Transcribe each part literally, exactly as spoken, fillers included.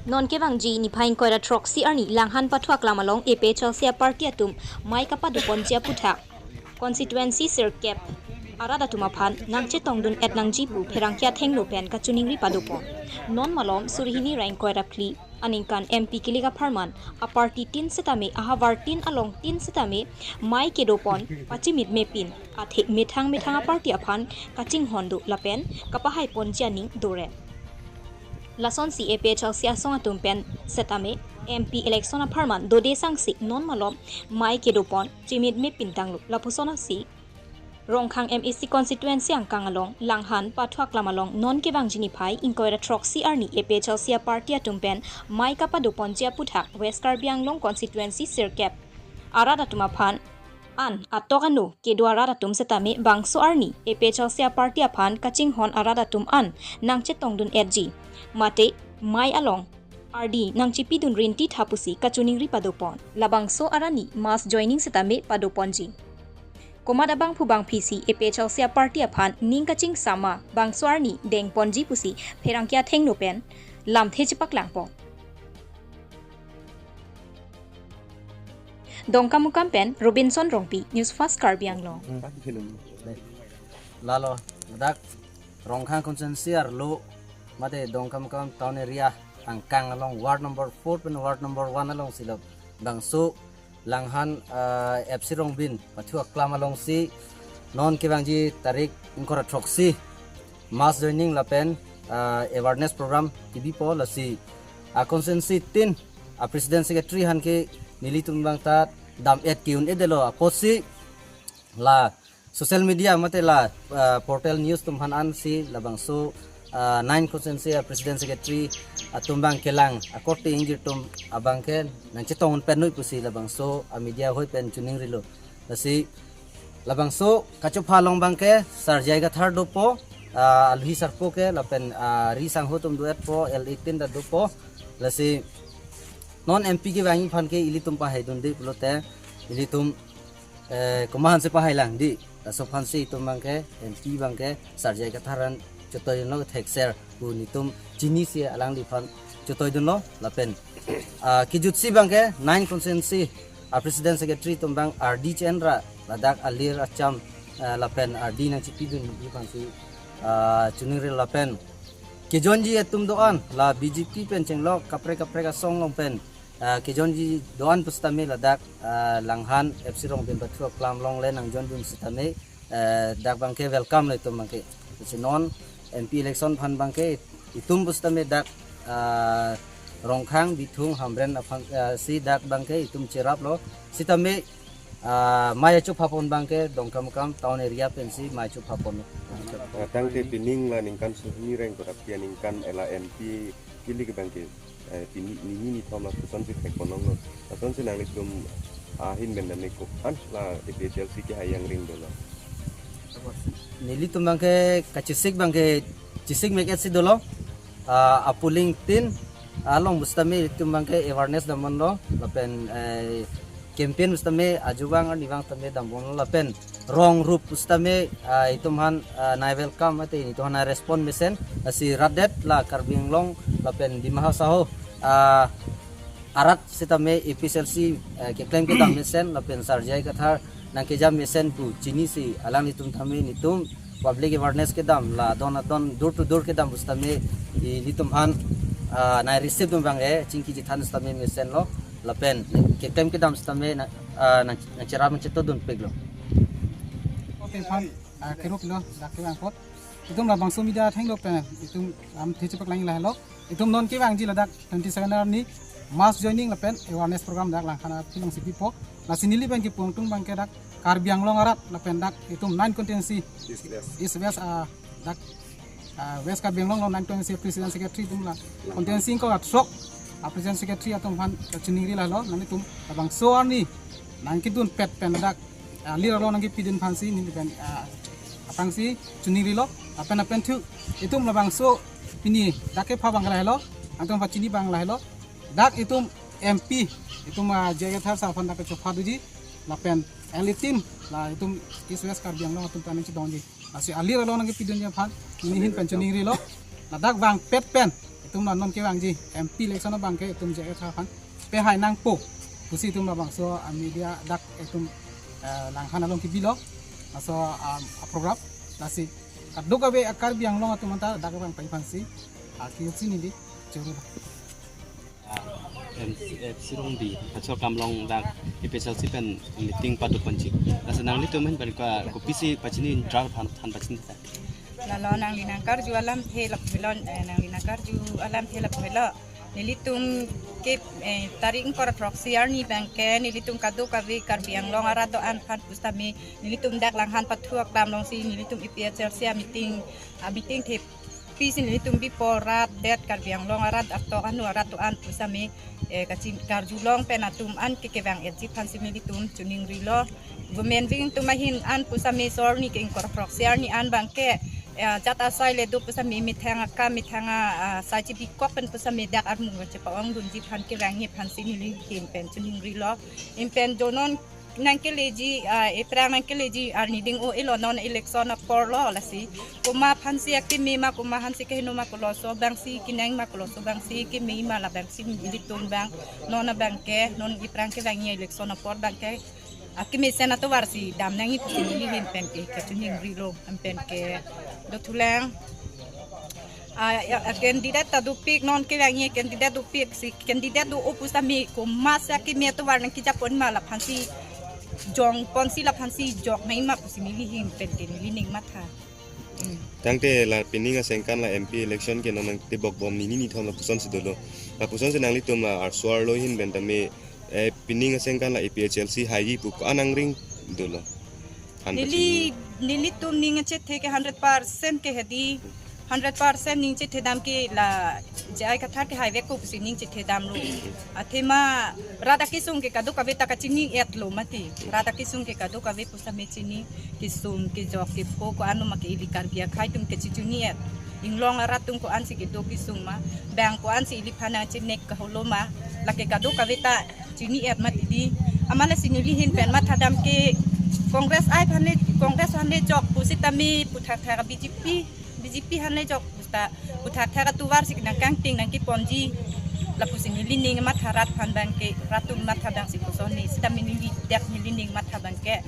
Non kevangji niphai ingkoi ra throksi arni Langhan Pathu Aklam along A P H L C a party atum mei kapadoponji aphuthak constituency sirkep arat atum aphan nangchetongdun-et nangji pu pherangke athengno pen kachiningri padopon. Non malom suri hini ra ingkoi ra phli aningkan M P kilik apharman a party tin setame ahavar tin along tin setame mei kedopon pachimitmepin athe methang methang a party aphan kachinghon do lapen kapahaiponji aning dore. Lasonsi A P H L C asong atum pen setame M P election apharman dode sangsi non malom mei kedopon chimitmepin tanglo. Lapuson asi Rongkhang M A C constituency angkang along Langhan Pathu Aklam along non kevangji niphai ingkoi ra throksi arni A P H L C a party atum pen mei kapadoponji aphuthak West Karbi Anglong constituency sirkep arat atum aphan an atok anu kedo arat atum setame bangso arni A P H L C a party aphan kachinghon arat atum an nangchetongdun-etji. Mate mei along ardi nangchipidun rinti tha pusi kachiningri padopon. Labangso arni mass joining setame padoponji. Komat abangphu bangphisi A P H L C a party aphan ning kachingsam ma bangso arni dengponji pusi pherangke athengno pen lamthe chepaklangpo. Dongkamukam pen Robinson Rongpi, News Fast Karbi Anglong. Lalo, ladak Rongkhang constituency arlo, mate Dongkamukam town area angkang along ward number four pen ward number one alongsi labangso Langhan, ah, F C Rongbin Pathu Aklam alongsi non kevangji tarik ingkoi ra throksi mass joining lapen, ah, awareness program kebipo. Lasi a constituency tin a president secretary aphan ke nelitum abang ta dam-et ke-un-edetlo apotsi la social media mate la, ah, portal news atum aphan ansi labangso, ah, nine constituency a president secretary atum abang kelang akorte ingjir atum abang ke nangchetongdun-et noi pusi labangso a media ahoi pen chiningrilo. Lasi labangso kachopha along abang ke Sar J I Kathar dopo, ah, alhi sarpo ke lapen, ah, ri sangho atum do-etpo, L A tin ta dopo. Lasi non M P kevangji aphan ke ilitum pahaidunde pulote ilitum, eh, komat aphansi pahailang di. Laso aphansi itum abang ke M P abang ke Sar J I Kathar an chetoidunlo thekser pu netum chinisi alangliphan chetoidunlo lapen, ah, kejutsi abang ke nine constituency a president secretary atum abang ardi che-en ra ladak alir acham, ah, lapen ardi nangchipidunji aphansi, ah, chiningri lapen kejoinji atum do-an la B J P pen chenglok kaprek kaprek asong along pen, ah, kejoinji do-an pusitame ladak, ah, Langhan F C Rongbin Pathu Aklam along le nangjoindun sitame, eh, dak abang ke welcome lo itum abang ke. Lasi non M P election aphan abang ke itum pusitame dak, ah, Rongkhang, Bithung, Hamren aphan, ah, si dak abang ke itum cheraplo. Sitame, ah, mei chophapon abang ke Dongkamukam town area pensi mei chophapon. Ah, tangte pining la ningkan suri hini ra ingkoi ra phli aningkan la M P kilik abang ke, eh, pini nini nithom lapuson si thekponlonglo. Lasonsi nanglitum ahin pen dam-ik ko-an la A P H L C kehai angring dolo. Nelitum abang ke kachesik abang ke chesik mek-et si dolo. Ah, a polling tin along pusitame itum abang ke awareness damponlo lapen, eh, campaign pusitame ajuvang arnivang tame damponlo lapen rong rup pusitame, ah, itum aphan, ah, nai welcome mate itum aphan nai respond mesen, lasi rat det la Karbi Anglong lapen Dima Hasao, ah, arat sitame A P H L C, eh, keklem kedam mesen lapen Sar J I Kathar nangkejam mesen pu chinisi alanglitum tame netum public awareness kedam la adon adon door to door kedam pusitame ilitum aphan, ah, nai receive dun abang ke chingki chethan sitame mesenlo lapen keklem kedam sitame na, ah, nang, nangcherap nangchetoidunpiklo. Oke, aphan, ah, keruplo, dak kevang apot. Itum labangso media athengno pen itum lamthe chepaklangji lahelo. Itum non kevangji ladak twenty seven arni mass joining lapen awareness program dak Langhan aphi alongsi pipo. Lasi neli pen kepungtung abang ke dak Karbi Anglong arat lapen dak itum nine constituency East West. East West, ah, dak, ah, West Karbi Anglong along nine constituency president secretary atum la constituency ingkoi ra throk, ah, president secretary atum aphan chiningri lahelo, nanglitum labangso arni nangkedunpet pen dak, ah, alir along nangkepidun aphansi neli pen, ah, aphansi chiningrilo lapen lapen thu itum labangso pini dak kepha abang lahelo, nangtum pachini abang lahelo, dak itum M P itum, ah, J I Kathar sir aphan dak kechopha doji lapen L A tin la itum East West Karbi Anglong atum ta nangchedongji. Lasi alir along nangkepidunji aphan neli ahin pen chiningrilo. Ladak vangpet pen Itum non non kevangji M P election abangke itum J I Kathar aphan pehai nangpo pusi itum labangso a media dak itum, eh, langhan along kebilo. Laso, ah, a program lasi kadokave a Karbi Anglong atum anta dak vangpi aphansi, ah, kiyuksi neli choro. Ah, M C, eh, Sirongbi, Achor Kamlong dak A P H L C pen meeting pado ponji. Lasi nanglitum ahin pen ka kopisi pachini, tral aphan than pachini ta. Lalo nangli nangkarju alamthe lapulo, eh, nangli nangkarju alamthe lapulo. Nelitum ke, eh, tarik ingkoi ra throksi arni abangke nelitum kadokave Karbi Anglong arat do-an aphan pusitame nelitum dak langhan pathu aklam alongsi nelitum A P H L C a meeting, a meeting thepisi nelitum bipo rat det Karbi Anglong arat atok anu arat do-an pusitame, eh, kachin karjulong pen atum an ke kevang-etji aphansi nelitum choningrilo. Women wing atum ahin an pusitame so arni ke ingkoi ra throksi arni an abangke, eh, jat asai le do pusitame methang akam methang a, ah, sai chibikok pen pusitame dak armung kachepa-ongdunji aphan kevangji aphansi neli ahin pen choningrilo. Ahin pen jo non nangkeleji, ah, ephrang nangkeleji arni ding o elo non election aporlo lasi. Komat aphansi akeme ma, komat aphansi kehingno ma, koloso abangsi kenang ma, koloso abangsi keme ma, labangsi nelitum abang non abangke non ephrang kevangji election apor abangke akemesen atovarsi dam nangji pusi neli ahin pen ke kachoningrilo, ahin pen ke dothulang. Ah, ya, ah, candidate ta dopik, non kevangji candidate dopik, si candidate do-o pusitame komatsi akeme atovar nangkejapon ma laphansi jongponsi laphansi jok nangji ma pusi neli ahin pen ke neli ning matha. Hmm. Tangte la pining asengkan la M P election ke non nangtebok bom nini nithom lapusonsi dolo. Lapusonsi nanglitum la arso arlo ahin pen tame, eh, pining asengkan la A P H L C haiji pu ko-an angring dolo. Neli, nelitum ning chethe ke hundred percent ke hedi, hundred percent ning chethedam ke la J I Kathar ke haivekpo pusi ning chethedamlo. Athema rat akesung ke kadokave ta kachini-etlo mati. Rat akesung ke kadokave pusitame chini, kesung, kejok, kepho ko-an ma ke ili Karbi akhei atum kachini-et. Inglong arat atum ko-ansi kedo kesung ma, bang ko-ansi iliphan nangchinek kaholo ma, lake kadokave ta chini-et mati di. Amat lasi neli ahin pen mathadam ke Congress ai aphan le, Congress aphan le jok pusitame puthak thak B J P, B J P aphan le jok puta puthak thak atovarsi nangkangting nangkeponji. Lapusi neli ning matha rat aphan abangke, rat atum matha abangsi puson ni, sitame neli dak neli ning matha abangke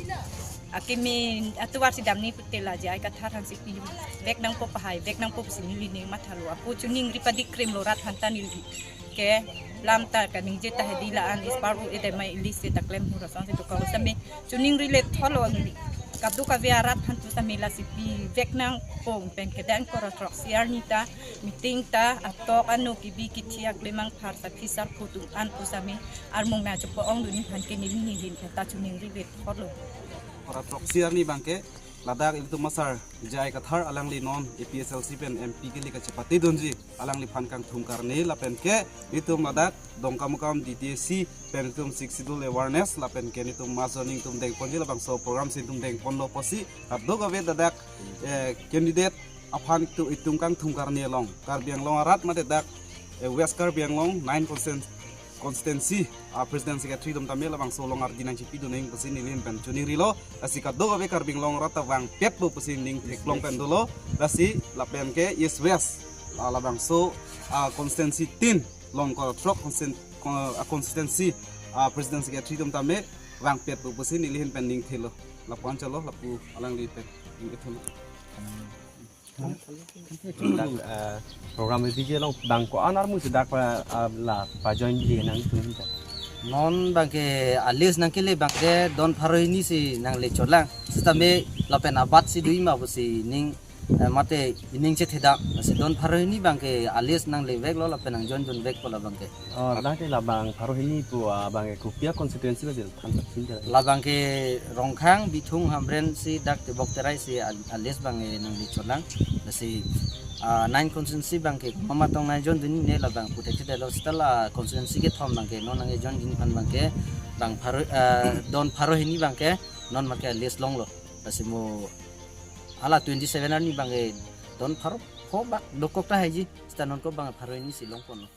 akeme atovarsi damji pute la J I Kathar aphansi pivek nangpo, pahaivek nangpo pusi neli ning mathalo. Ako choningri padik krimlo rat aphan ta neli ke lam ta kaningje ta hedi la-an ispar u edema ili se ta klem hura sang se to kalo sitame choningri le tholo neli. Kadokave arat aphan pusitame lasi pivek nangpo, ahin pen ke dang ingkoi ra throksi arni ta meeting ta atok ano kebi kethe aklemang phar sakhi sarpo atum an pusitame armung nangchepa-ongdunji aphan ke neli ahin pen ta choningri le tholo. Ingkoi ra throksi arni abangke ladak ilitum asar J I Kathar alangli non A P H L C pen M P kele kachepatedunji, alangliphan kangthum karne lapen ke itum ladak Dongkamukam D T A C pen itum Sixth Schedule awareness lapen ke itum mass joining itum dengponji, labangso program si itum dengponlo pusi kadokave ladak, eh, candidate aphan tu itum kangthum karne along Karbi Anglong arat mate dak, eh, West Karbi Anglong nine constant constituency, ah, president secretary atum tame labangso along ardi nangchepidun nang pusi neli ahin pen choningrilo. Lasi kadokave Karbi Anglong arat ta vangpetpo pusi ning theklong pen dolo. Lasi lapen ke East West, ah, labangso, ah, constituency tin along ingkoi ra throk constan-, ko-, ah, constituency, ah, president secretary atum tame vangpetpo pusi neli ahin pen ning thelo. Lapu-an chalo, lapu alangli pen ning thelo. Dak, eh, program B P J along bang ko-an armu si dak pa, ah, la pajoin ji nangtum ta. Non abangke a-list nangkele abangke don pharo hini si nangle chotlang. Sitame lapen abat si do-i ma pusi ning, eh, mate ining chethedam. Si don pharo hini abangke a-list nangleveklo lapen nangjoindunvekpo labangke. Oh, dak te labang pharo hini pu, ah, abangke kopi a-constituency ba jil than tak sin jil. Labangke Rongkhang, Bithung, Hamren si dak Tebok Terai si a-, a-list abangke nangle chotlang. Lasi, ah, nine constituency abangke mama tong nangjoindunne labang puthekthedetlo, seta la constituency kethom abangke non nangjoindun aphan abangke bang pharo, ah, don pharo hini abangke non make a-list longlo. Lasi mo hala twenty-seven arni abangke don pharo pho bak dokok ta haiji, seta non ko bang pharo hini si longponlo.